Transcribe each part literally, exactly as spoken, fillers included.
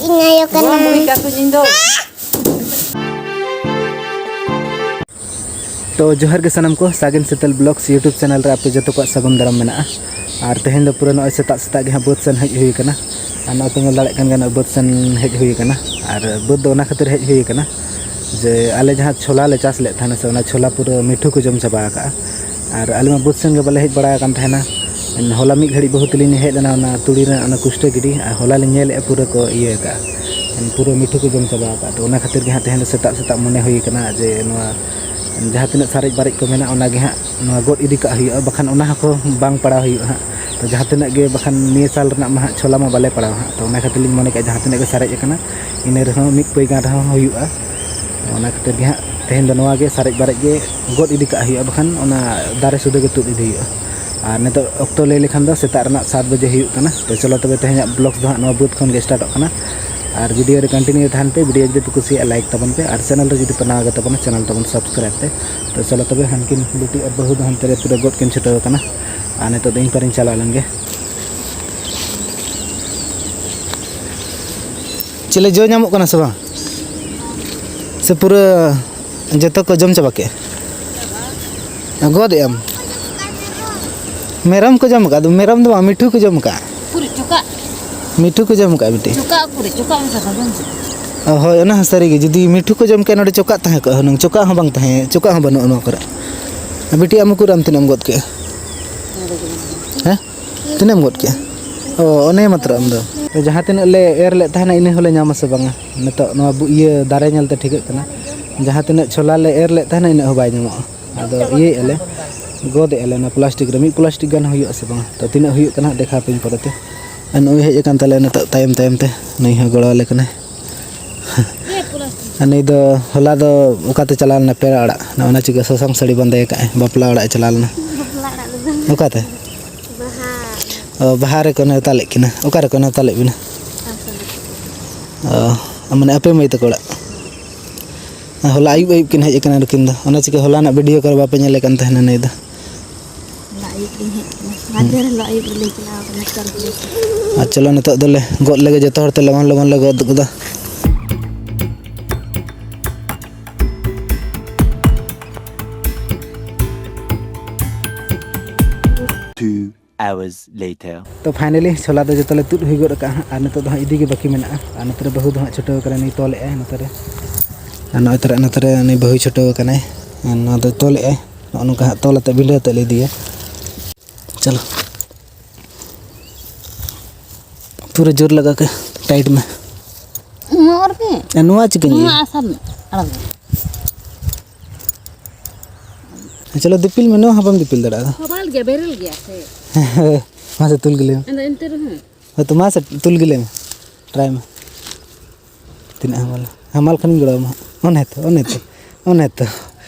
ᱤᱧ ᱟᱭᱳ ᱠᱟᱱᱟ᱾ ᱛᱚ ᱡᱚᱦᱟᱨ ᱜᱮ ᱥᱟᱱᱟᱢ ᱠᱚ, ᱥᱟᱜᱮᱱ ᱥᱮᱛᱮᱞ ᱵᱞᱚᱜᱥ YouTube ᱪᱮᱱᱮᱞ ᱨᱮ ᱟᱯᱮ ᱡᱚᱛᱚ ᱠᱚᱣᱟᱜ ᱥᱟᱹᱜᱩᱱ ᱫᱟᱨᱟᱢ ᱢᱮᱱᱟᱜᱼᱟ᱾ ᱟᱨ ᱛᱮᱦᱮᱧ ᱫᱚ ᱯᱩᱨᱟᱹ ᱱᱚᱜᱼᱚᱭ ᱥᱮᱛᱟᱜ ᱥᱮᱛᱟᱜ ᱜᱮ ᱦᱟᱸᱜ ᱵᱟᱹᱫᱽ ᱥᱮᱱ ᱦᱮᱡ ᱦᱩᱭ ᱟᱠᱟᱱᱟ᱾ ᱟᱨ ᱱᱚᱜᱼᱚᱭ ᱯᱮ ᱧᱮᱞ ᱫᱟᱲᱮᱭᱟᱜ ᱠᱟᱱ ᱜᱮᱭᱟ, ᱱᱚᱜᱼᱚᱭ ᱵᱟᱹᱫᱽ ᱥᱮᱱ ᱦᱮᱡ ᱦᱩᱭ ᱟᱠᱟᱱᱟ᱾ ᱟᱨ ᱵᱟᱹᱫᱽ ᱫᱚ ᱚᱱᱟ ᱠᱷᱟᱹᱛᱤᱨ ᱦᱮᱡ ᱦᱩᱭ ᱟᱠᱟᱱᱟ ᱡᱮ ᱟᱞᱮ ᱡᱟᱦᱟᱸ ᱪᱷᱳᱞᱟ ᱞᱮ ᱪᱟᱥ ᱞᱮᱫ ᱛᱟᱦᱮᱱᱟ ᱥᱮ, ᱚᱱᱟ ᱪᱷᱳᱞᱟ ᱯᱩᱨᱟᱹ ᱢᱤᱴᱷᱩ ᱠᱚ ᱡᱚᱢ ᱪᱟᱵᱟ ᱟᱠᱟᱜᱼᱟ᱾ ᱟᱨ ᱟᱞᱮ ᱢᱟ ᱵᱟᱹᱫᱽ ᱥᱮᱱ ᱜᱮ ᱵᱟᱞᱮ ᱦᱮᱡ ᱵᱟᱲᱟ ᱟᱠᱟᱱ ᱛᱟᱦᱮᱱᱟ᱾ ᱦᱚᱞᱟ ᱢᱤᱫ ᱜᱷᱟᱹᱲᱤᱡ ᱵᱟᱹᱦᱩ ᱛᱟᱹᱞᱤᱧ ᱞᱤᱧ ᱦᱮᱡ ᱞᱮᱱᱟ ᱚᱱᱟ ᱛᱩᱲᱤ ᱨᱮᱱᱟᱜ ᱚᱱᱟ ᱠᱩᱥᱴᱟᱹ ᱜᱤᱰᱤ, ᱟᱨ ᱦᱚᱞᱟ ᱞᱤᱧ ᱧᱮᱞᱮᱫᱼᱟ ᱯᱩᱨᱟᱹ ᱠᱚ ᱤᱭᱟᱹ ᱟᱠᱟᱜᱼᱟ, ᱯᱩᱨᱟᱹ ᱢᱤᱴᱷᱩ ᱠᱚ ᱡᱚᱢ ᱪᱟᱵᱟ ᱟᱠᱟᱫᱼᱟ᱾ ᱛᱚ ᱚᱱᱟ ᱠᱷᱟᱹᱛᱤᱨ ᱜᱮ ᱦᱟᱸᱜ ᱛᱮᱦᱮᱧ ᱫᱚ ᱥᱮᱛᱟᱜ ᱥᱮᱛᱟᱜ ᱢᱚᱱᱮ ᱦᱩᱭ ᱠᱟᱱᱟ ᱡᱮ ᱱᱚᱣᱟ ᱡᱟᱦᱟᱸ ᱛᱤᱱᱟᱹᱜ ᱥᱟᱨᱮᱡ ᱵᱟᱨᱮᱡ ᱠᱚ ᱢᱮᱱᱟᱜᱼᱟ, ᱚᱱᱟ ᱜᱮ ᱦᱟᱸᱜ ᱱᱚᱣᱟ ᱜᱚᱫ ᱤᱫᱤ ᱠᱟᱜ ᱦᱩᱭᱩᱜᱼᱟ, ᱵᱟᱠᱷᱟᱱ ᱚᱱᱟ ᱦᱚᱸᱠᱚ ᱵᱟᱝ ᱯᱟᱲᱟᱣ ᱦᱩᱭᱩᱜᱼᱟ ᱦᱟᱸᱜ᱾ ᱛᱚ ᱡᱟᱦᱟᱸ ᱛᱤᱱᱟᱹᱜ ᱜᱮ, ᱵᱟᱠᱷᱟᱱ ᱱᱤᱭᱟᱹ ᱥᱟᱞ ᱨᱮᱱᱟᱜ ᱢᱟ ᱦᱟᱸᱜ ᱪᱷᱳᱞᱟ ᱢᱟ ᱵᱟᱞᱮ ᱯᱟᱲᱟᱣᱟ ᱦᱟᱸᱜ᱾ ᱛᱚ ᱚᱱᱟ ᱠᱷᱟᱹᱛᱤᱨ ᱞᱤᱧ ᱢᱚᱱᱮ ᱠᱮᱜᱼᱟ ᱡᱟᱦᱟᱸ ᱛᱤᱱᱟᱹᱜ ᱜᱮ ᱥᱟᱨᱮᱡ ᱟᱠᱟᱱᱟ, ᱤᱱᱟᱹ ᱨᱮᱦᱚᱸ ᱢᱤᱫ ᱯᱟᱹᱭᱜᱟᱱ ᱨᱮᱦᱚᱸ ᱦᱩᱭᱩᱜᱼᱟ᱾ ᱚᱱᱟ ᱠᱷᱟᱹᱛᱤᱨ ᱜᱮ ᱦᱟᱸᱜ ᱛᱮᱦᱮᱧ ᱫᱚ ᱱᱚᱣᱟ ᱜᱮ ᱥᱟᱨᱮᱡ ᱵᱟᱨᱮᱡ ᱜᱮ ᱜᱚᱫ ᱤᱫᱤ ᱠᱟᱜ ᱦᱩᱭᱩᱜᱼᱟ, ᱵᱟᱠᱷᱟᱱ ᱚᱱᱟ ᱫᱟᱨᱮ ᱥᱩᱫᱷᱟᱹ ᱜᱮ ᱛᱩᱫ ᱤᱫᱤ ᱦᱩᱭᱩᱜᱼᱟ᱾ ᱟᱨ ᱱᱤᱛᱚᱜ ᱚᱠᱛᱚ ᱞᱟᱹᱭ ᱞᱮᱠᱷᱟᱱ ᱫᱚ ᱥᱮᱛᱟᱜ ᱨᱮᱱᱟᱜ ᱥᱟᱛ ᱵᱟᱡᱮ ᱦᱩᱭᱩᱜ ᱠᱟᱱᱟ᱾ ᱛᱚ ᱪᱚᱞᱚ ᱛᱚᱵᱮ ᱛᱮᱦᱮᱧᱟᱜ ᱵᱞᱚᱜ ᱫᱚ ᱦᱟᱸᱜ ᱱᱚᱣᱟ ᱵᱟᱹᱫᱽ ᱠᱷᱚᱱ ᱜᱮ ᱥᱴᱟᱨᱴᱚᱜ ᱠᱟᱱᱟ᱾ ᱟᱨ ᱵᱷᱤᱰᱤᱭᱳ ᱨᱮ ᱠᱚᱱᱴᱤᱱᱤᱭᱩ ᱛᱟᱦᱮᱱ ᱯᱮ᱾ ᱵᱷᱤᱰᱤᱭᱳ ᱡᱩᱫᱤ ᱯᱮ ᱠᱩᱥᱤᱭᱟᱜᱼᱟ, ᱞᱟᱭᱤᱠ ᱛᱟᱵᱚᱱ ᱯᱮ, ᱟᱨ ᱪᱮᱱᱮᱞ ᱨᱮ ᱡᱩᱫᱤ ᱯᱮ ᱱᱟᱣᱟ ᱜᱮ ᱛᱟᱵᱚᱱᱟ, ᱪᱮᱱᱮᱞ ᱛᱟᱵᱚᱱ ᱥᱟᱵᱥᱠᱨᱟᱭᱤᱵᱽ ᱯᱮ᱾ ᱛᱚ ᱪᱚᱞᱚ ᱛᱚᱵᱮ, ᱦᱟᱱᱠᱤᱱ ᱵᱤᱴᱤ ᱟᱨ ᱵᱟᱹᱦᱩ ᱫᱚ ᱦᱟᱱᱛᱮ ᱨᱮ ᱯᱩᱨᱟᱹ ᱜᱚᱫ ᱠᱤᱱ ᱪᱷᱩᱴᱟᱹᱣ ᱟᱠᱟᱱᱟ᱾ ᱟᱨ ᱱᱤᱛᱚᱜ ᱫᱚ ᱤᱧ ᱯᱟᱨᱤᱧ ᱪᱟᱞᱟᱣ ᱞᱮᱱ ᱜᱮ᱾ ᱪᱮᱞᱮ ᱡᱚ ᱧᱟᱢᱚᱜ ᱠᱟᱱᱟ ᱥᱮ ᱵᱟᱝ? ᱥᱮ ᱯᱩᱨᱟᱹ ᱡᱚᱛᱚ ᱠᱚ ᱡᱚᱢ ᱪᱟᱵᱟ ᱠᱮᱜᱼᱟ? ᱜᱚᱫ ᱮᱜ ᱟᱢ? ᱢᱮᱨᱚᱢ ᱠᱚ ᱡᱚᱢ ᱟᱠᱟᱫ? ᱢᱮᱨᱚᱢ ᱫᱚ ᱵᱟᱝ, ᱢᱤᱴᱷᱩ ᱠᱚ ᱡᱚᱢ ᱟᱠᱟᱫ᱾ ᱩᱠᱩᱨ ᱪᱚᱠᱟᱜ? ᱢᱤᱴᱷᱩ ᱠᱚ ᱡᱚᱢ ᱟᱠᱟᱫ ᱵᱤᱴᱤ᱾ ᱪᱚᱠᱟᱜ ᱩᱠᱩᱨ ᱪᱚᱠᱟᱜ ᱢᱮᱥᱟ ᱠᱚ ᱡᱚᱢ ᱪᱚᱠᱟᱜ᱾ ᱚ, ᱦᱳᱭ, ᱚᱱᱟ ᱦᱚᱸ ᱥᱟᱹᱨᱤ ᱜᱮ᱾ ᱡᱩᱫᱤ ᱢᱤᱴᱷᱩ ᱠᱚ ᱡᱚᱢ ᱠᱮᱭᱟ, ᱱᱚᱰᱮ ᱪᱚᱠᱟᱜ ᱛᱟᱦᱮᱸ ᱠᱚᱜᱼᱟ ᱦᱩᱱᱟᱹᱝ᱾ ᱪᱚᱠᱟᱜ ᱦᱚᱸ ᱵᱟᱝ ᱛᱟᱦᱮᱸ, ᱪᱚᱠᱟᱜ ᱦᱚᱸ ᱵᱟᱹᱱᱩᱜᱼᱟ ᱱᱚᱣᱟ ᱠᱚᱨᱮ᱾ ᱵᱤᱴᱤ, ᱟᱢ ᱩᱠᱩᱨ, ᱟᱢ ᱛᱤᱱᱟᱹᱜ ᱮᱢ ᱜᱚᱫ ᱠᱮᱜᱼᱟ? ᱦᱮᱸ? ᱛᱤᱱᱟᱹᱜ ᱮᱢ ᱜᱚᱫ ᱠᱮᱜᱼᱟ? ᱚ, ᱚᱱᱮ ᱢᱟᱛᱨᱚ ᱟᱢ ᱫᱚ᱾ ᱡᱟᱦᱟᱸ ᱛᱤᱱᱟᱹᱜ ᱞᱮ ᱮᱨ ᱞᱮᱫ ᱛᱟᱦᱮᱱᱟ, ᱤᱱᱟᱹ ᱦᱚᱸᱞᱮ ᱧᱟᱢᱟ ᱥᱮ ᱵᱟᱝᱟ? ᱱᱤᱛᱚᱜ ᱱᱚᱣᱟ ᱵᱩ-, ᱤᱭᱟᱹ ᱫᱟᱨᱮ ᱧᱮᱞ ᱛᱮ ᱴᱷᱤᱠᱟᱹᱜ ᱠᱟᱱᱟ᱾ ᱡᱟᱦᱟᱸ ᱛᱤᱱᱟᱹᱜ ᱪᱷᱚᱞᱟ ᱞᱮ ᱮᱨ ᱞᱮᱫ ᱛᱟᱦᱮᱱᱟ, ᱤᱱᱟᱹᱜ ᱦᱚᱸ ᱵᱟᱭ ᱧᱟᱢᱚᱜᱼᱟ᱾ ᱟᱫᱚ ᱤᱭᱟᱹᱭᱮᱫᱼᱟ ᱞᱮ, ᱜᱚᱫᱮᱜᱼᱟ ᱞᱮ ᱚᱱᱟ ᱯᱞᱟᱥᱴᱤᱠ ᱨᱮ᱾ ᱢᱤᱫ ᱯᱞᱟᱥᱴᱤᱠ ᱜᱟᱱ ᱦᱩᱭᱩᱜᱼᱟ ᱥᱮ ᱵᱟᱝᱟ? ᱛᱚ ᱛᱤᱱᱟᱹᱜ ᱦᱩᱭᱩᱜ ᱠᱟᱱᱟ ᱦᱟᱸᱜ ᱫᱮᱠᱷᱟᱣ ᱟᱯᱮᱭᱟᱹᱧ ᱯᱚᱨᱮᱛᱮ᱾ ᱟᱨ ᱱᱩᱭ ᱦᱮᱡ ᱟᱠᱟᱱ ᱛᱟᱞᱮᱭᱟ ᱱᱤᱛᱚᱜ ᱛᱟᱭᱚᱢ ᱛᱟᱭᱚᱢ ᱛᱮ, ᱱᱩᱭ ᱦᱚᱸ ᱜᱚᱲᱚ ᱟᱞᱮ ᱠᱟᱱᱟᱭ᱾ ᱟᱨ ᱱᱩᱭ ᱫᱚ ᱦᱚᱞᱟ ᱫᱚ ᱚᱠᱟᱛᱮ ᱪᱟᱞᱟᱣ ᱞᱮᱱᱟ? ᱯᱮᱲᱟ ᱚᱲᱟᱜ᱾ ᱱᱚᱜᱼᱚ ᱱᱟ ᱪᱤᱠᱟᱹ ᱥᱟᱥᱟᱝ ᱥᱟᱹᱲᱤ ᱵᱟᱸᱫᱮ ᱟᱠᱟᱫ ᱟᱭ, ᱵᱟᱯᱞᱟ ᱚᱲᱟᱜ ᱮ ᱪᱟᱞᱟᱣ ᱞᱮᱱᱟ᱾ ᱵᱟᱯᱞᱟ ᱚᱲᱟᱜ ᱨᱮᱫᱚ᱾ ᱚᱠᱟᱛᱮ? ᱵᱟᱦᱟ᱾ ᱚ, ᱵᱟᱦᱟ ᱨᱮᱠᱚ ᱱᱮᱣᱛᱟ ᱞᱮᱫ ᱠᱤᱱᱟ᱾ ᱚᱠᱟ ᱨᱮᱠᱚ ᱱᱮᱣᱛᱟ ᱞᱮᱫ ᱵᱤᱱᱟ? ᱟᱥᱟᱢ ᱨᱮ᱾ ᱚ, ᱢᱟᱱᱮ ᱟᱯᱮ ᱢᱟᱹᱭ ᱛᱟᱠᱚ ᱚᱲᱟᱜ? ᱦᱚᱞᱟ ᱟᱹᱭᱩᱵ ᱟᱹᱭᱩᱵ ᱠᱤᱱ ᱦᱮᱡ ᱟᱠᱟᱱᱟ ᱱᱩᱠᱤᱱ ᱫᱚ, ᱚᱱᱟ ᱪᱤᱠᱟᱹ ᱦᱚᱞᱟᱱᱟᱜ ᱵᱷᱤᱰᱤᱭᱳ ᱠᱚᱨᱮ ᱵᱟᱯᱮ ᱧᱮᱞᱮ ᱠᱟᱱ ᱛᱟᱦᱮᱱᱟ ᱱᱩᱭ ᱫᱚ᱾ ᱦᱚᱞᱟ ᱞᱤᱧ ᱦᱮᱡ ᱠᱟᱱᱟ᱾ ᱢᱟᱫᱷᱮᱨ ᱦᱤᱞᱳᱜ ᱟᱹᱭᱩᱵ ᱞᱤᱧ ᱪᱟᱞᱟᱣ ᱠᱟᱱᱟ ᱪᱚᱞ ᱵᱤᱞᱤ᱾ ᱟᱨ ᱪᱚᱞᱚ, ᱱᱤᱛᱚᱜ ᱫᱚᱞᱮ ᱜᱚᱫ ᱞᱮᱜᱮ, ᱡᱚᱛᱚ ᱦᱚᱲ ᱛᱮ ᱞᱚᱜᱚᱱ ᱞᱚᱜᱚᱱ ᱞᱮ ᱜᱚᱫ ᱜᱚᱫᱟ᱾ Two hours later. ᱛᱚ, finally ᱪᱷᱳᱞᱟ ᱫᱚ ᱡᱚᱛᱚ ᱞᱮ ᱛᱩᱫ ᱦᱩᱭ ᱜᱚᱫ ᱟᱠᱟᱫᱼᱟ ᱦᱟᱸᱜ᱾ ᱟᱨ ᱱᱤᱛᱚᱜ ᱫᱚ ᱦᱟᱸᱜ ᱤᱫᱤ ᱜᱮ ᱵᱟᱹᱠᱤ ᱢᱮᱱᱟᱜᱼᱟ᱾ ᱟᱨ ᱱᱚᱛᱮ ᱨᱮ ᱵᱟᱹᱦᱩ ᱫᱚ ᱦᱟᱸᱜ ᱪᱷᱩᱴᱟᱹᱣ ᱟᱠᱟᱱᱟᱭ, ᱱᱩᱭ ᱛᱚᱞᱮᱫᱼᱟᱭ ᱱᱚᱛᱮ ᱨᱮ᱾ ᱟᱨ ᱱᱚᱜᱼᱚᱭ ᱛᱚᱨᱟ ᱱᱚᱛᱮ ᱨᱮ ᱩᱱᱤ ᱵᱟᱹᱦᱩᱭ ᱪᱷᱩᱴᱟᱹᱣ ᱟᱠᱟᱱᱟᱭ᱾ ᱟᱨ ᱱᱚᱣᱟ ᱫᱚᱭ ᱛᱚᱞᱮᱫᱼᱟᱭ, ᱱᱚᱜᱼᱚ ᱱᱚᱝᱠᱟ ᱦᱟᱸᱜ ᱛᱚᱞ ᱟᱛᱮ ᱵᱤᱸᱰᱟᱹ ᱟᱛᱮ ᱞᱮ ᱤᱫᱤᱭᱟ᱾ ᱪᱚᱞᱚ, ᱯᱩᱨᱟᱹ ᱡᱳᱨ ᱞᱟᱜᱟ ᱠᱮ, tight ᱢᱮ᱾ ᱱᱚᱣᱟ ᱨᱮᱜᱮ? ᱮ, ᱱᱚᱣᱟ ᱪᱤᱠᱟᱹᱧ ᱱᱚᱣᱟ ᱤᱭᱟᱹ? ᱟᱥᱟᱢ ᱟᱲᱟᱜ ᱢᱮ᱾ ᱪᱚᱞᱚ, ᱫᱤᱯᱤᱞ ᱢᱮ, ᱱᱚᱣᱟ ᱦᱚᱸ ᱵᱟᱢ ᱫᱤᱯᱤᱞ ᱫᱟᱲᱮᱭᱟᱜᱼᱟ᱾ ᱦᱟᱢᱟᱞ ᱜᱮᱭᱟ, ᱵᱮᱨᱮᱞ ᱜᱮᱭᱟ ᱥᱮ᱾ ᱢᱟᱥᱮ ᱛᱩᱞ ᱜᱮᱞᱮ ᱢᱮ᱾ ᱟᱫᱚ ᱮᱱᱛᱮ ᱨᱮᱦᱚᱸ᱾ ᱦᱳᱭ ᱛᱚ, ᱢᱟᱥᱮ ᱛᱩᱞ ᱜᱮᱞᱮ ᱢᱮ, try ᱢᱮ᱾ ᱛᱤᱱᱟᱹᱜ ᱦᱟᱢᱟᱞ, ᱦᱟᱢᱟᱞ ᱠᱷᱟᱱᱤᱧ ᱜᱚᱲᱚ ᱟᱢᱟ ᱦᱟᱸᱜ᱾ ᱚᱱᱮ ᱛᱚ, ᱚᱱᱮ ᱛᱚ, ᱚᱱᱮ ᱛᱚ᱾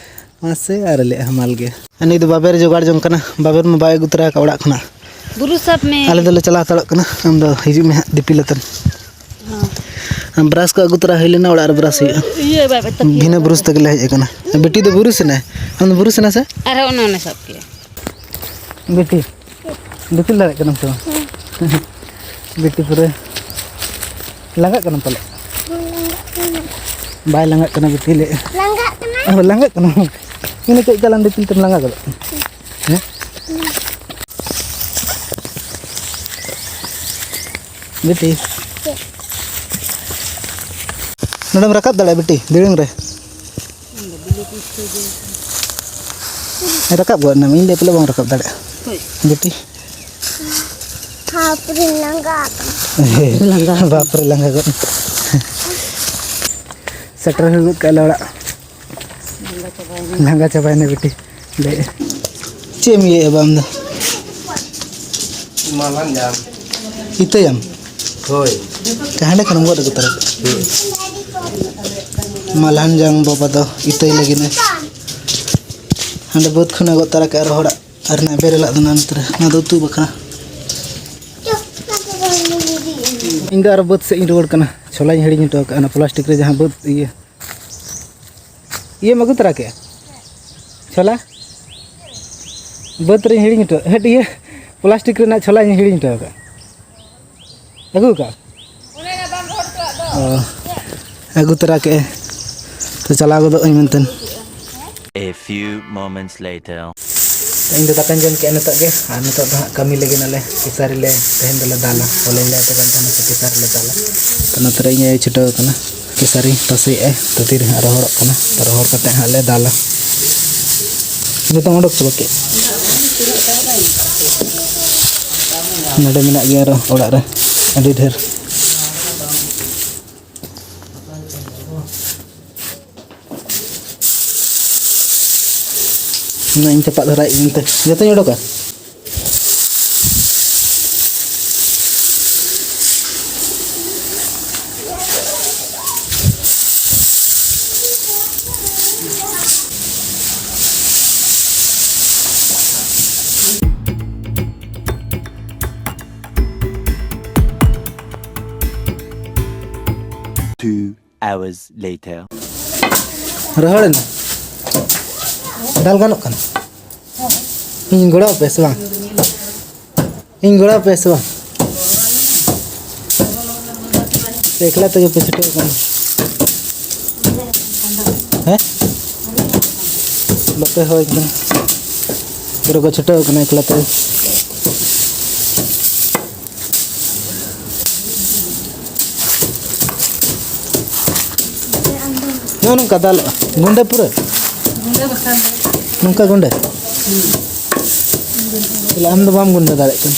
ᱢᱟᱥᱮ, ᱟᱨ ᱞᱮ ᱦᱟᱢᱟᱞ ᱜᱮ᱾ ᱟᱨ ᱱᱩᱭ ᱫᱚ ᱵᱟᱵᱮᱨ ᱡᱚᱜᱟᱲ ᱡᱚᱝ ᱠᱟᱱᱟ, ᱵᱟᱵᱮᱨ ᱢᱟ ᱵᱟᱭ ᱟᱹᱜᱩ ᱛᱚᱨᱟ ᱟᱠᱟᱫ ᱚᱲᱟᱜ ᱠᱷᱚᱱᱟᱜ᱾ ᱵᱩᱨᱩ ᱥᱟᱵ ᱢᱮ᱾ ᱟᱞᱮ ᱫᱚᱞᱮ ᱪᱟᱞᱟᱣ ᱦᱟᱛᱟᱲᱚᱜ ᱠᱟᱱᱟ, ᱟᱢ ᱫᱚ ᱦᱤᱡᱩᱜ ᱢᱮ ᱦᱟᱸᱜ ᱫᱤᱯᱤᱞ ᱟᱛᱮᱱ᱾ ᱦᱚᱸ᱾ ᱟᱨ brush ᱠᱚ ᱟᱹᱜᱩ ᱛᱚᱨᱟ ᱦᱩᱭ ᱞᱮᱱᱟ, ᱚᱲᱟᱜ ᱨᱮ brush ᱦᱩᱭᱩᱜᱼᱟ᱾ ᱤᱭᱟᱹ ᱵᱟᱭ ᱵᱟᱭ ᱛᱟᱹᱠᱤᱭᱟᱹ ᱵᱷᱤᱱᱟᱹ ᱵᱩᱨᱩᱥ ᱛᱮᱜᱮ ᱞᱮ ᱦᱮᱡ ᱟᱠᱟᱱᱟ᱾ ᱵᱤᱴᱤ ᱫᱚ ᱵᱩᱨᱩᱥ ᱮᱱᱟᱭ, ᱟᱢ ᱫᱚ ᱵᱩᱨᱩᱥ ᱮᱱᱟ ᱥᱮ? ᱟᱨᱦᱚᱸ ᱚᱱᱮ ᱚᱱᱮ ᱥᱟᱵ ᱠᱮᱜᱼᱟ᱾ ᱵᱤᱴᱤ, ᱫᱤᱯᱤᱞ ᱫᱟᱲᱮᱭᱟᱜ ᱠᱟᱱᱟᱢ ᱥᱮ ᱵᱟᱝ? ᱵᱤᱴᱤ ᱯᱩᱨᱟᱹ ᱞᱟᱸᱜᱟᱜ ᱠᱟᱱᱟᱢ ᱯᱟᱞᱮ? ᱵᱟᱭ ᱞᱟᱸᱜᱟᱜ ᱠᱟᱱᱟ ᱵᱤᱴᱤ ᱞᱮ᱾ ᱞᱟᱸᱜᱟᱜ ᱠᱟᱱᱟ? ᱚ, ᱞᱟᱸᱜᱟᱜ ᱠᱟᱱᱟ᱾ ᱤᱱᱟᱹ ᱠᱟᱹᱡ ᱪᱟᱞᱟᱝ ᱫᱤᱯᱤᱞ ᱛᱮᱢ ᱞᱟᱸᱜᱟ ᱜᱚᱫᱚᱜ ᱠᱟᱱᱟ᱾ ᱦᱮᱸ? ᱵᱤᱴᱤ᱾ ᱪᱮᱫ? ᱱᱚᱰᱮᱢ ᱨᱟᱠᱟᱵ ᱫᱟᱲᱮᱭᱟᱜᱼᱟ ᱵᱤᱴᱤ, ᱫᱤᱲᱟᱹᱝ ᱨᱮ᱾ ᱨᱟᱠᱟᱵ ᱜᱚᱫ ᱮᱱᱟᱢ, ᱤᱧ ᱫᱚ ᱯᱟᱞᱮ ᱵᱟᱝ ᱨᱟᱠᱟᱵ ᱫᱟᱲᱮᱭᱟᱜᱼᱟ᱾ ᱦᱳᱭ᱾ ᱵᱤᱴᱤ᱾ ᱦᱟᱯᱨᱤ ᱞᱟᱸᱜᱟ ᱟᱠᱟᱱᱟ᱾ ᱞᱟᱸᱜᱟ᱾ ᱵᱟᱯᱨᱮ, ᱞᱟᱸᱜᱟ ᱜᱚᱫ᱾ ᱥᱮᱴᱮᱨ ᱦᱩᱭ ᱜᱚᱫ ᱠᱟᱜ ᱞᱮ ᱚᱲᱟᱜ᱾ ᱞᱟᱸᱜᱟ ᱪᱟᱵᱟᱭᱮᱱᱟ᱾ ᱞᱟᱸᱜᱟ ᱪᱟᱵᱟᱭᱮᱱᱟ ᱵᱤᱴᱤ᱾ ᱞᱟᱹᱭᱮᱫ᱾ ᱪᱮᱫ ᱮᱢ ᱤᱭᱟᱹᱭᱮᱫᱼᱟ ᱵᱟ ᱟᱢ ᱫᱚ? ᱢᱟᱞᱦᱟᱱ ᱡᱟᱝ᱾ ᱤᱛᱟᱹᱭᱟᱢ? ᱦᱳᱭ᱾ ᱦᱟᱸᱰᱮ ᱠᱷᱚᱱᱮᱢ ᱜᱚᱫ ᱟᱹᱜᱩ ᱛᱟᱨᱟ ᱠᱟᱜᱼᱟ᱾ ᱦᱩᱸ᱾ ᱢᱟᱞᱦᱟᱱ ᱡᱟᱝ ᱵᱟᱵᱟ ᱫᱚ ᱤᱛᱟᱹᱭ ᱞᱟᱹᱜᱤᱫ ᱮ᱾ ᱦᱟᱸᱰᱮ ᱵᱟᱹᱫᱽ ᱠᱷᱚᱱᱮ ᱜᱚᱫ ᱛᱟᱨᱟ ᱠᱟᱜᱼᱟ ᱨᱚᱦᱚᱲᱟᱜ᱾ ᱟᱨ ᱱᱚᱣᱟ ᱵᱮᱨᱮᱞᱟᱜ ᱫᱚ ᱱᱚᱣᱟ ᱱᱚᱛᱮ ᱨᱮ, ᱱᱚᱣᱟ ᱫᱚ ᱩᱛᱩ ᱵᱟᱠᱷᱨᱟ᱾ ᱤᱧ ᱫᱚ ᱟᱨᱚ ᱵᱟᱹᱫᱽ ᱥᱮᱫ ᱤᱧ ᱨᱩᱣᱟᱹᱲ ᱠᱟᱱᱟ᱾ ᱪᱷᱚᱞᱟᱧ ᱦᱤᱲᱤᱧ ᱦᱚᱴᱚ ᱠᱟᱜᱼᱟ, ᱚᱱᱟ plastic ᱨᱮ ᱡᱟᱦᱟᱸ ᱵᱟᱹᱫᱽ ᱤᱭᱟᱹ᱾ ᱤᱭᱟᱹᱢ ᱟᱹᱜᱩ ᱛᱚᱨᱟ ᱠᱮᱜᱼᱟ? ᱪᱷᱚᱞᱟ? ᱵᱟᱹᱫᱽ ᱨᱮᱧ ᱦᱤᱲᱤᱧ ᱦᱚᱴᱚ, ᱦᱮᱸ, ᱤᱭᱟᱹ, ᱯᱞᱟᱥᱴᱤᱠ ᱨᱮᱱᱟᱜ ᱪᱷᱚᱞᱟᱧ ᱦᱤᱲᱤᱧ ᱦᱚᱴᱚ ᱟᱠᱟᱫ᱾ ᱟᱹᱜᱩ ᱟᱠᱟᱫ? ᱚ, ᱟᱹᱜᱩ ᱛᱚᱨᱟ ᱠᱮᱫᱼᱟᱭ᱾ ᱛᱚ, ᱪᱟᱞᱟᱣ ᱜᱚᱫᱚᱜ ᱟᱹᱧ ᱢᱮᱱᱛᱮ᱾ A few moments later. ᱤᱧ ᱫᱚ ᱫᱟᱠᱟᱧ ᱡᱚᱢ ᱠᱮᱫᱼᱟ ᱱᱤᱛᱚᱜ ᱜᱮ, ᱟᱨ ᱱᱤᱛᱚᱜ ᱫᱚ ᱦᱟᱸᱜ ᱠᱟᱹᱢᱤ ᱞᱟᱹᱜᱤᱫ ᱟᱞᱮ ᱠᱮᱥᱟᱨᱤ ᱞᱮ, ᱛᱮᱦᱮᱧ ᱫᱚᱞᱮ ᱫᱟᱞᱟ, ᱦᱚᱞᱟᱧ ᱞᱟᱹᱭ ᱟᱯᱮ ᱠᱟᱱ ᱛᱟᱦᱮᱱᱟ ᱥᱮ ᱠᱮᱥᱟᱨᱤ ᱞᱮ ᱫᱟᱞᱟ᱾ ᱛᱚ, ᱱᱚᱛᱮ ᱨᱮ ᱤᱧ ᱟᱭᱳ ᱪᱷᱩᱴᱟᱹᱣ ᱟᱠᱟᱱᱟ ᱠᱮᱥᱟᱨᱤ ᱛᱟᱥᱮᱭᱮᱫᱼᱟᱭ, ᱛᱚ ᱛᱤᱨᱮ ᱦᱟᱸᱜ ᱨᱚᱦᱚᱲᱚᱜ ᱠᱟᱱᱟ, ᱛᱚ ᱨᱚᱦᱚᱲ ᱠᱟᱛᱮ ᱦᱟᱸᱜ ᱞᱮ ᱫᱟᱞᱟ᱾ ᱡᱚᱛᱚᱢ ᱚᱰᱚᱠ ᱪᱟᱵᱟ ᱠᱮᱫ? ᱱᱚᱰᱮ ᱢᱮᱱᱟᱜ ᱜᱮᱭᱟ ᱟᱨᱚ ᱚᱲᱟᱜ ᱨᱮ ᱟᱹᱰᱤ ᱰᱷᱮᱨ᱾ ᱚᱱᱟ ᱤᱧ ᱪᱟᱯᱟᱫ ᱫᱷᱟᱨᱟᱭᱮᱫ ᱢᱮᱱᱛᱮ ᱡᱚᱛᱚᱧ ᱚᱰᱚᱠᱟ᱾ Two hours later. ᱨᱚᱦᱚᱲᱮᱱᱟ? ᱫᱟᱞ ᱜᱟᱱᱚᱜ ᱠᱟᱱᱟ? ᱤᱧ ᱜᱚᱲᱚ ᱟᱯᱮ ᱥᱮ ᱵᱟᱝ? ᱤᱧ ᱜᱚᱲᱚ ᱟᱯᱮ ᱥᱮ ᱵᱟᱝ? ᱥᱮ ᱮᱠᱞᱟ ᱛᱮᱜᱮ ᱯᱮ ᱪᱷᱩᱴᱟᱹᱣ ᱠᱟᱱᱟ? ᱦᱮᱸ? ᱵᱟᱯᱮ ᱦᱚᱦᱚᱭ ᱠᱟᱱᱟ? ᱯᱩᱨᱟᱹ ᱠᱚ ᱪᱷᱩᱴᱟᱹᱣ ᱠᱟᱱᱟ ᱮᱠᱞᱟ ᱛᱮ᱾ ᱱᱚᱜᱼᱚ ᱱᱚᱝᱠᱟ ᱫᱟᱞᱚᱜᱼᱟ᱾ ᱜᱩᱸᱰᱟᱹ ᱯᱩᱨᱟᱹ? ᱜᱩᱸᱰᱟᱹ ᱵᱟᱠᱷᱟᱱ ᱫᱚ᱾ ᱱᱚᱝᱠᱟ ᱜᱩᱸᱰᱟᱹ? ᱦᱩᱸ᱾ ᱛᱟᱦᱞᱮ ᱟᱢ ᱫᱚ ᱵᱟᱢ ᱜᱩᱸᱰᱟᱹ ᱫᱟᱲᱮᱭᱟᱜ ᱠᱟᱱᱟ᱾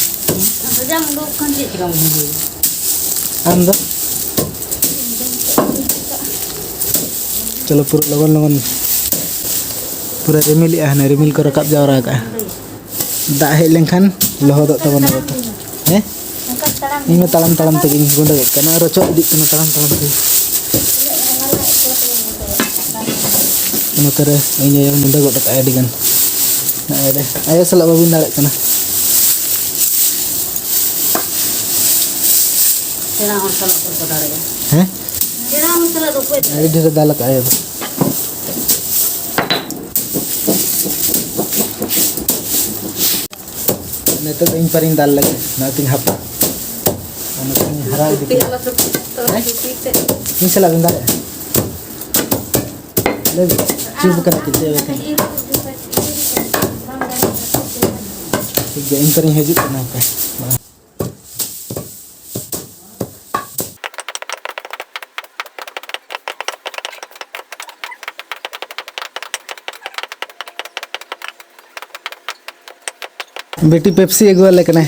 ᱟᱫᱚ ᱡᱟᱢ ᱩᱰᱩᱠ ᱠᱟᱱ ᱪᱮᱫ ᱪᱤᱠᱟᱢ ᱜᱩᱸᱰᱟᱹᱭᱟ? ᱟᱢ ᱫᱚ? ᱪᱚᱞᱚ, ᱯᱩᱨᱟᱹ ᱞᱚᱜᱚᱱ ᱞᱚᱜᱚᱱ᱾ ᱯᱩᱨᱟᱹ ᱨᱤᱢᱤᱞᱮᱜᱼᱟ, ᱦᱟᱱᱮ ᱨᱤᱢᱤᱞ ᱠᱚ ᱨᱟᱠᱟᱵ ᱡᱟᱣᱨᱟ ᱠᱟᱜᱼᱟ᱾ ᱫᱟᱜ ᱦᱮᱡ ᱞᱮᱱᱠᱷᱟᱱ ᱞᱚᱦᱚᱫᱚᱜ ᱛᱟᱵᱚᱱᱟ ᱜᱚᱴᱟ᱾ ᱦᱮᱸ? ᱤᱧ ᱢᱟ ᱛᱟᱲᱟᱢ ᱛᱟᱲᱟᱢ ᱛᱮᱜᱮᱧ ᱜᱩᱸᱰᱟᱹᱭᱮᱫ ᱠᱟᱱᱟ, ᱨᱚᱪᱚᱜ ᱤᱫᱤᱜ ᱠᱟᱱᱟ ᱛᱟᱲᱟᱢ ᱛᱟᱲᱟᱢ ᱛᱮ᱾ ᱱᱚᱛᱮ ᱨᱮ ᱤᱧ ᱟᱭᱳ ᱧᱤᱫᱟᱹ ᱜᱚᱫ ᱟᱠᱟᱫᱼᱟᱭ ᱟᱹᱰᱤ ᱜᱟᱱ᱾ ᱱᱚᱜᱼᱚᱭ ᱨᱮ, ᱟᱭᱳ ᱥᱟᱞᱟᱜ ᱵᱟᱹᱵᱤᱱ ᱫᱟᱲᱮᱜ ᱠᱟᱱᱟ᱾ ᱥᱮᱬᱟ ᱦᱚᱲ ᱥᱟᱞᱟᱜ ᱚᱠᱚᱭ ᱠᱚ ᱫᱟᱲᱮᱜᱼᱟ? ᱦᱮᱸ? ᱥᱮᱬᱟ ᱦᱚᱲ ᱥᱟᱞᱟᱜ ᱫᱚ ᱚᱠᱚᱭ ᱫᱟᱲᱮᱜᱼᱟ? ᱟᱹᱰᱤ ᱰᱷᱮᱨᱮ ᱫᱟᱞ ᱟᱠᱟᱫᱼᱟ ᱟᱭᱳ ᱫᱚ᱾ ᱱᱤᱛᱚᱜ ᱫᱚ ᱤᱧ ᱯᱟᱨᱤᱧ ᱫᱟᱞ ᱞᱟᱹᱜᱤᱫ, ᱱᱚᱣᱟ ᱛᱤᱧ ᱦᱟᱯᱟ᱾ ᱚᱱᱟ ᱛᱤᱧ ᱦᱟᱨᱟ ᱤᱫᱤ ᱠᱮᱫᱟ᱾ ᱦᱮᱸ? ᱤᱧ ᱥᱟᱞᱟᱜ ᱵᱮᱱ ᱫᱟᱞᱮᱜᱼᱟ? ᱞᱟᱹᱭ ᱵᱤᱱ, ᱪᱩᱯ ᱠᱟᱱᱟ ᱠᱤᱱ, ᱪᱮᱫ ᱦᱚᱸ ᱵᱟᱝ᱾ ᱴᱷᱤᱠ ᱜᱮᱭᱟ, ᱤᱧ ᱯᱟᱨᱤᱧ ᱦᱤᱡᱩᱜ ᱠᱟᱱᱟ ᱦᱟᱯᱮ᱾ ᱵᱤᱴᱤ ᱯᱮᱯᱥᱤ ᱟᱹᱜᱩᱣᱟᱞᱮ ᱠᱟᱱᱟᱭ᱾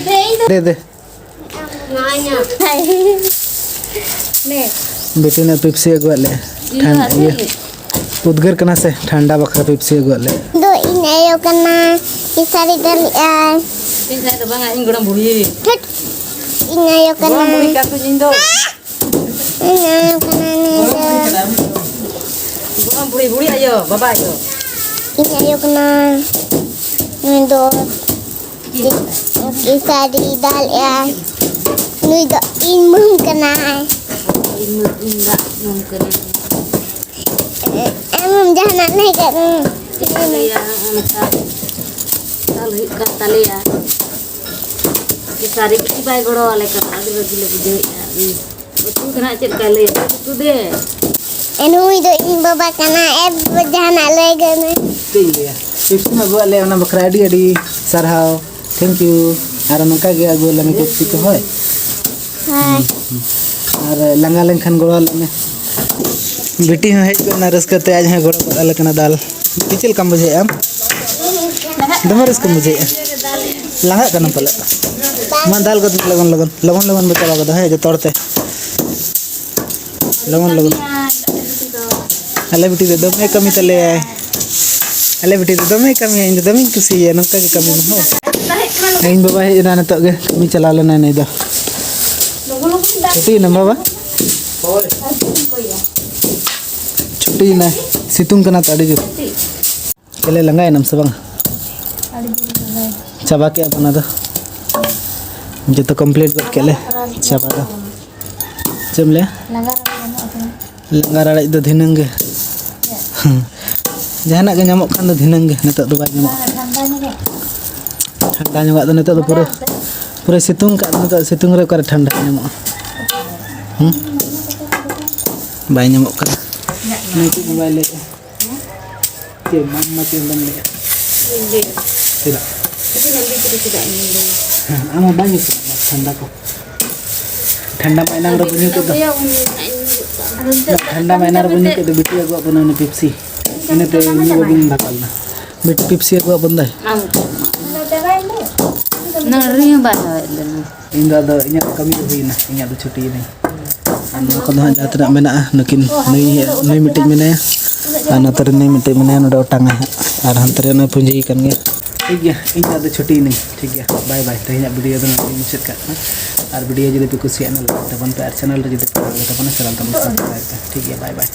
ᱫᱮ, ᱫᱮ᱾ ᱵᱤᱴᱤ ᱱᱟᱜ ᱯᱮᱯᱥᱤ ᱟᱹᱜᱩᱣᱟᱫ ᱞᱮ᱾ ᱴᱷᱟᱱ-, ᱤᱭᱟᱹ, ᱩᱫᱽᱜᱟᱹᱨ ᱠᱟᱱᱟ ᱥᱮ, ᱴᱷᱟᱱᱰᱟ ᱵᱟᱠᱷᱨᱟ ᱯᱮᱯᱥᱤ ᱟᱹᱜᱩᱣᱟᱫ ᱞᱮ᱾ ᱫᱚ ᱤᱧ ᱟᱭᱳ ᱠᱟᱱᱟ, ᱠᱮᱥᱟᱨᱤ ᱫᱟᱞᱮᱜᱼᱟᱭ᱾ ᱤᱧ ᱟᱭᱳ ᱫᱚ ᱵᱟᱝᱟ, ᱤᱧ ᱜᱚᱲᱚᱢ ᱵᱩᱲᱦᱤ᱾ ᱴᱷᱤᱠ, ᱤᱧ ᱟᱭᱳ ᱠᱟᱱᱟ᱾ ᱜᱚᱲᱚᱢ ᱵᱩᱲᱦᱤ ᱠᱟᱱ ᱫᱚ ᱤᱧ ᱫᱚ᱾ ᱤᱧ ᱟᱭᱳ ᱠᱟᱱᱟ ᱱᱩᱭ ᱫᱚ᱾ ᱜᱚᱲᱚᱢ ᱵᱩᱲᱦᱤ, ᱵᱩᱲᱦᱤ ᱟᱭᱳ, ᱵᱟᱵᱟ ᱟᱭᱳ᱾ ᱤᱧ ᱟᱭᱳ ᱠᱟᱱᱟ ᱱᱩᱭ ᱫᱚ᱾ ᱠᱮᱥᱟᱨᱤ ᱫᱟᱞᱮᱜᱼᱟᱭ᱾ ᱱᱩᱭ ᱫᱚ ᱤᱧ ᱢᱟᱹᱢ ᱠᱟᱱᱟᱭ᱾ ᱤᱧ ᱢᱟᱹᱢ, ᱤᱧ ᱫᱟᱜ ᱢᱟᱹᱢ ᱠᱟᱱᱟᱭ᱾ ᱮᱢ ᱡᱟᱦᱟᱱᱟᱜ ᱞᱟᱹᱭ ᱠᱟᱜ ᱢᱮ᱾ ᱪᱮᱫ ᱤᱧ ᱞᱟᱹᱭᱟ, ᱚᱱᱠᱟ ᱫᱟᱞ ᱦᱩᱭᱩᱜ ᱠᱟᱱ ᱛᱟᱞᱮᱭᱟ᱾ ᱠᱮᱥᱟᱨᱤ ᱵᱤᱴᱤ ᱵᱟᱭ ᱜᱚᱲᱚ ᱟᱞᱮ ᱠᱟᱱᱟ, ᱟᱹᱰᱤ ᱨᱟᱹᱜᱤ ᱞᱮ ᱵᱩᱡᱷᱟᱹᱣᱮᱫᱼᱟ᱾ ᱩᱛᱩ ᱠᱟᱱᱟ, ᱪᱮᱫ ᱞᱮᱠᱟᱭ ᱞᱟᱹᱭᱟ? ᱩᱛᱩ ᱫᱮ᱾ ᱮ, ᱱᱩᱭ ᱫᱚ ᱤᱧ ᱵᱟᱵᱟ ᱠᱟᱱᱟ᱾ ᱮ, ᱡᱟᱦᱟᱱᱟᱜ ᱞᱟᱹᱭ ᱜᱮ ᱢᱮ᱾ ᱪᱮᱫ ᱤᱧ ᱞᱟᱹᱭᱟ? ᱯᱮᱯᱥᱤᱢ ᱟᱹᱜᱩᱣᱟᱫ ᱞᱮᱭᱟ, ᱚᱱᱟ ᱵᱟᱠᱷᱨᱟ ᱟᱹᱰᱤ ᱟᱹᱰᱤ ᱥᱟᱨᱦᱟᱣ᱾ Thank you᱾ ᱟᱨ ᱱᱚᱝᱠᱟ ᱜᱮ ᱟᱹᱜᱩ ᱟᱞᱮ ᱢᱮ ᱯᱮᱯᱥᱤ ᱠᱚ, ᱦᱳᱭ᱾ ᱦᱳᱭ᱾ ᱟᱨ ᱞᱟᱸᱜᱟ ᱞᱮᱱᱠᱷᱟᱱ ᱜᱚᱲᱚ ᱟᱞᱮ ᱢᱮ᱾ ᱵᱤᱴᱤ ᱦᱚᱸ ᱦᱮᱡ ᱜᱚᱫ ᱮᱱᱟ ᱨᱟᱹᱥᱠᱟᱹ ᱛᱮ, ᱟᱡ ᱦᱚᱸᱭ ᱜᱚᱲᱚ ᱜᱚᱫ ᱟᱞᱮ ᱠᱟᱱᱟ ᱫᱟᱞ᱾ ᱵᱤᱴᱤ, ᱪᱮᱫ ᱞᱮᱠᱟᱢ ᱵᱩᱡᱷᱟᱹᱣᱮᱫᱼᱟ ᱟᱢ? ᱫᱚᱢᱮ ᱨᱟᱹᱥᱠᱟᱹᱢ ᱵᱩᱡᱷᱟᱹᱣᱮᱫᱼᱟ? ᱞᱟᱸᱜᱟᱜ ᱠᱟᱱᱟᱢ ᱯᱟᱞᱮ? ᱢᱟ, ᱫᱟᱞ ᱜᱚᱫ ᱢᱮ ᱞᱚᱜᱚᱱ ᱞᱚᱜᱚᱱ, ᱞᱚᱜᱚᱱ ᱞᱚᱜᱚᱱ ᱵᱚ ᱪᱟᱵᱟ ᱜᱚᱫᱟ, ᱦᱮᱸ, ᱡᱚᱛᱚ ᱦᱚᱲ ᱛᱮ᱾ ᱞᱚᱜᱚᱱ, ᱞᱚᱜᱚᱱ᱾ ᱟᱞᱮ ᱵᱤᱴᱤ ᱫᱚ ᱫᱚᱢᱮ ᱠᱟᱹᱢᱤ ᱛᱟᱞᱮᱭᱟᱭ᱾ ᱟᱞᱮ ᱵᱤᱴᱤ ᱫᱚ ᱫᱚᱢᱮ ᱠᱟᱹᱢᱤᱭᱟ, ᱤᱧ ᱫᱚ ᱫᱚᱢᱮᱧ ᱠᱩᱥᱤᱭᱟᱭᱟ ᱱᱚᱝᱠᱟ ᱜᱮ ᱠᱟᱹᱢᱤ ᱢᱮ, ᱦᱳᱭ᱾ ᱤᱧ ᱵᱟᱵᱟ ᱦᱮᱡ ᱮᱱᱟ ᱱᱤᱛᱚᱜ ᱜᱮ, ᱠᱟᱹᱢᱤ ᱪᱟᱞᱟᱣ ᱞᱮᱱᱟᱭ ᱱᱩᱭ ᱫᱚ᱾ ᱪᱷᱩᱴᱤᱭᱮᱱᱟᱢ ᱵᱟᱵᱟ? ᱪᱷᱩᱴᱤᱭᱮᱱᱟᱭ, ᱥᱤᱛᱩᱝ ᱠᱟᱱᱟ ᱛᱚ ᱟᱹᱰᱤ ᱡᱳᱨ᱾ ᱪᱮᱞᱮ, ᱞᱟᱸᱜᱟᱭᱮᱱᱟᱢ ᱥᱮ ᱵᱟᱝ? ᱟᱹᱰᱤ ᱡᱳᱨ ᱞᱟᱸᱜᱟᱭᱮᱱᱟ᱾ ᱪᱟᱵᱟ ᱠᱮᱜᱼᱟ ᱵᱚᱱ ᱚᱱᱟ ᱫᱚ᱾ ᱡᱚᱛᱚ complete ᱜᱚᱫ ᱠᱮᱫ ᱞᱮ᱾ ᱪᱟᱵᱟ ᱫᱚ᱾ ᱪᱮᱫ ᱮᱢ ᱞᱟᱹᱭᱟ? ᱞᱟᱸᱜᱟ ᱨᱟᱲᱮᱡ ᱜᱟᱱᱚᱜᱼᱟ ᱥᱮ ᱵᱟᱝ? ᱞᱟᱸᱜᱟ ᱨᱟᱲᱮᱡ ᱫᱚ ᱫᱷᱤᱱᱟᱹᱝ ᱜᱮ᱾ ᱪᱮᱫ? ᱡᱟᱦᱟᱱᱟᱜ ᱜᱮ ᱧᱟᱢᱚᱜ ᱠᱷᱟᱱ ᱫᱚ ᱫᱷᱤᱱᱟᱹᱝ ᱜᱮ, ᱱᱤᱛᱚᱜ ᱫᱚ ᱵᱟᱭ ᱧᱟᱢᱚᱜᱼᱟ᱾ ᱵᱟᱝ, ᱴᱷᱟᱱᱰᱟ ᱧᱚᱜᱚᱜ᱾ ᱴᱷᱟᱱᱰᱟ ᱧᱚᱜᱟᱜ ᱫᱚ ᱱᱤᱛᱚᱜ ᱫᱚ ᱯᱩᱨᱟᱹ, ᱯᱩᱨᱟᱹ ᱥᱤᱛᱩᱝ ᱠᱟᱜ ᱫᱚ᱾ ᱱᱤᱛᱚᱜ ᱥᱤᱛᱩᱝ ᱨᱮ ᱚᱠᱟᱨᱮ ᱴᱷᱟᱱᱰᱟ ᱧᱟᱢᱚᱜᱼᱟ? ᱦᱩᱸ? ᱵᱟᱭ ᱧᱟᱢᱚᱜ ᱠᱟᱱᱟ᱾ ᱱᱤᱛᱚᱜ ᱫᱚ ᱵᱟᱭ ᱞᱟᱹᱭᱮᱜᱼᱟ᱾ ᱪᱮᱫ ᱢᱟᱢᱟ ᱪᱮᱫ ᱵᱟᱢ ᱞᱟᱹᱭᱮᱜᱼᱟ? ᱪᱮᱫᱟᱜ? ᱦᱮᱸ, ᱟᱢ ᱦᱚᱸ ᱵᱟᱝ ᱧᱩᱛᱩᱢ ᱴᱷᱟᱱᱰᱟ ᱠᱚ᱾ ᱴᱷᱟᱱᱰᱟ ᱢᱟ ᱮᱱᱟᱝ ᱨᱮ ᱵᱟᱹᱧ ᱧᱩ ᱠᱮᱫ ᱫᱚ᱾ ᱴᱷᱟᱱᱰᱟ ᱢᱟ ᱮᱱᱟᱝ ᱨᱮ ᱵᱟᱹᱧ ᱧᱩ ᱠᱮᱫ ᱫᱚ, ᱵᱤᱴᱤ ᱟᱹᱜᱩᱣᱟᱜ ᱵᱚᱱᱟ ᱩᱱᱤ ᱯᱮᱯᱥᱤ᱾ ᱤᱱᱟᱹᱛᱮ ᱧᱩ ᱵᱟᱹᱧ ᱵᱷᱟᱜᱟᱣ ᱞᱮᱱᱟ᱾ ᱵᱤᱴᱤ ᱯᱮᱯᱥᱤ ᱟᱹᱜᱩᱣᱟᱜ ᱵᱚᱱ ᱫᱟᱭ᱾ ᱤᱧ ᱫᱚ ᱟᱫᱚ ᱤᱧᱟᱹᱜ ᱠᱟᱹᱢᱤ ᱫᱚ ᱦᱩᱭᱱᱟ, ᱤᱧᱟᱹᱜ ᱫᱚ ᱪᱷᱩᱴᱤᱭᱮᱱᱟᱹᱧ᱾ ᱟᱨ ᱱᱚᱣᱟ ᱠᱚᱫᱚ ᱦᱟᱸᱜ ᱡᱟᱦᱟᱸ ᱛᱤᱱᱟᱹᱜ ᱢᱮᱱᱟᱜᱼᱟ, ᱱᱩᱠᱤᱱ ᱱᱩᱭ, ᱱᱩᱭ ᱢᱤᱫᱴᱤᱡ ᱢᱮᱱᱟᱭᱟ, ᱟᱨ ᱱᱚᱛᱮ ᱨᱮ ᱱᱩᱭ ᱢᱤᱫᱴᱤᱡ ᱢᱮᱱᱟᱭᱟ, ᱱᱚᱰᱮ ᱚᱴᱟᱝ ᱟᱭ ᱦᱟᱸᱜ᱾ ᱟᱨ ᱦᱟᱱᱛᱮ ᱨᱮ ᱱᱩᱭ ᱯᱩᱸᱡᱤ ᱠᱟᱱ ᱜᱮᱭᱟ᱾ ᱴᱷᱤᱠ ᱜᱮᱭᱟ, ᱤᱧ ᱫᱚ ᱟᱫᱚ ᱪᱷᱩᱴᱤᱭᱮᱱᱟᱹᱧ᱾ ᱴᱷᱤᱠ ᱜᱮᱭᱟ, ᱵᱟᱭ ᱵᱟᱭ᱾ ᱛᱮᱦᱮᱧᱟᱜ ᱵᱷᱤᱰᱤᱭᱳ ᱫᱚ ᱱᱚᱰᱮ ᱜᱮᱧ ᱢᱩᱪᱟᱹᱫ ᱠᱟᱜ ᱠᱟᱱᱟ᱾ ᱟᱨ ᱵᱷᱤᱰᱤᱭᱳ ᱡᱩᱫᱤ ᱯᱮ ᱠᱩᱥᱤᱭᱟᱜᱼᱟ, ᱞᱟᱭᱤᱠ ᱛᱟᱵᱚᱱ ᱯᱮ, ᱟᱨ ᱪᱮᱱᱮᱞ ᱨᱮ ᱡᱩᱫᱤ ᱯᱮ ᱱᱟᱣᱟ ᱜᱮ ᱛᱟᱵᱚᱱᱟ, ᱪᱮᱱᱮᱞ ᱛᱟᱵᱚᱱ ᱥᱟᱵᱥᱠᱨᱟᱭᱤᱵ ᱯᱮ᱾ ᱴᱷᱤᱠ ᱜᱮᱭᱟ, ᱵᱟᱭ ᱵᱟᱭ᱾